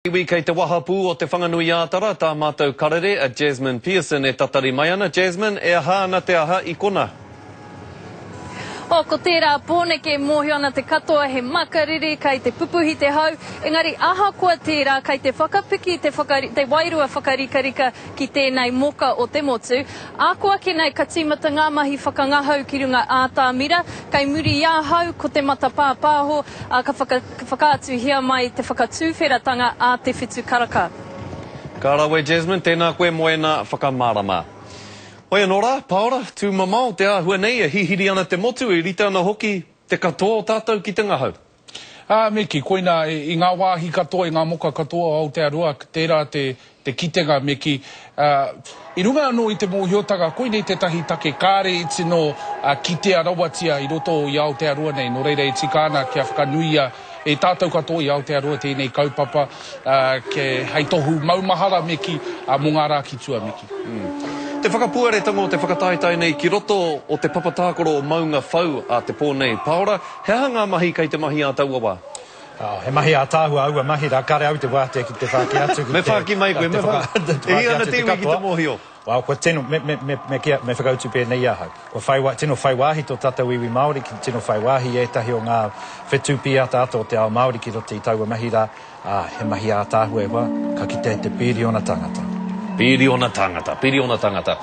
Iwi kei te wahapū o Te Whanganui-ā-Tara tā mātou karere a Jasmine Pearson e tatari mai ana. Jasmine, e aha ana te aha i kona? Oh, ko tērā Pōneke e mōhio ana te katoa he makariri, kei te pupuhi te hau, engari ahakoa tērā kei te whakapiki te whakari, te wairua whakarikarika ki tēnei moka o te motu. Āko ake nei ka tīmata ngā mahi whakangahau ki runga ātamira, kei muri i ahau ko te mata pāpāho, ā, ka whaka, whakaatuhia mai te whakatūwheratanga a te whitu karaka. Ka rawe Jasmine, tēnā koe mō ēnā whakamārama. Hoi anō rā, Paora, tū mamao te āhua nei e hihiri ana te motu, e rite ana hoki te katoa o tātou ki te ngahau. Ā, me kī, koinā, i ngā wāhi katoa, i ngā moka katoa o Aotearoa, tērā te, te kitenga, me kī, ā, i runga anō i te mōhiotanga, koinei tētahi take kāre i tino kitea rawatia i roto i Aotearoa nei, nō reira e tika ana kia whakanuia e tātou katoa i Aotearoa tēnei kaupapa, ā, kia, hei tohu maumahara, me kī, ā, mō ngā rā ki tua, me kī. Te whakapuaretanga o te whakataetae nei ki roto o te papa tākaro o Maungawhau a te pō nei, Paora, He aha ngā mahi kei te mahi ā taua wā? Oh, he mahi ātaahua aua mahi rā, kāre au te wātea ki te whāki atu ki te... Me whāki mai koe, me whāki. E hia ana te iwi ki te mōhio? Well, kua tino, me, me, me, me, kia, me whakautu pēnei i ahau. Kua whai wā, tino whai wāhi tō tātou iwi Māori, ki tino whai wāhi ētahi o ngā whetū pīataata o te ao Māori ki roto i taua mahi rā, ā, he mahi ātaahua e hoa, ka kitea e te pīriona tāngata. Pīriona tāngata, pīriona tāngata.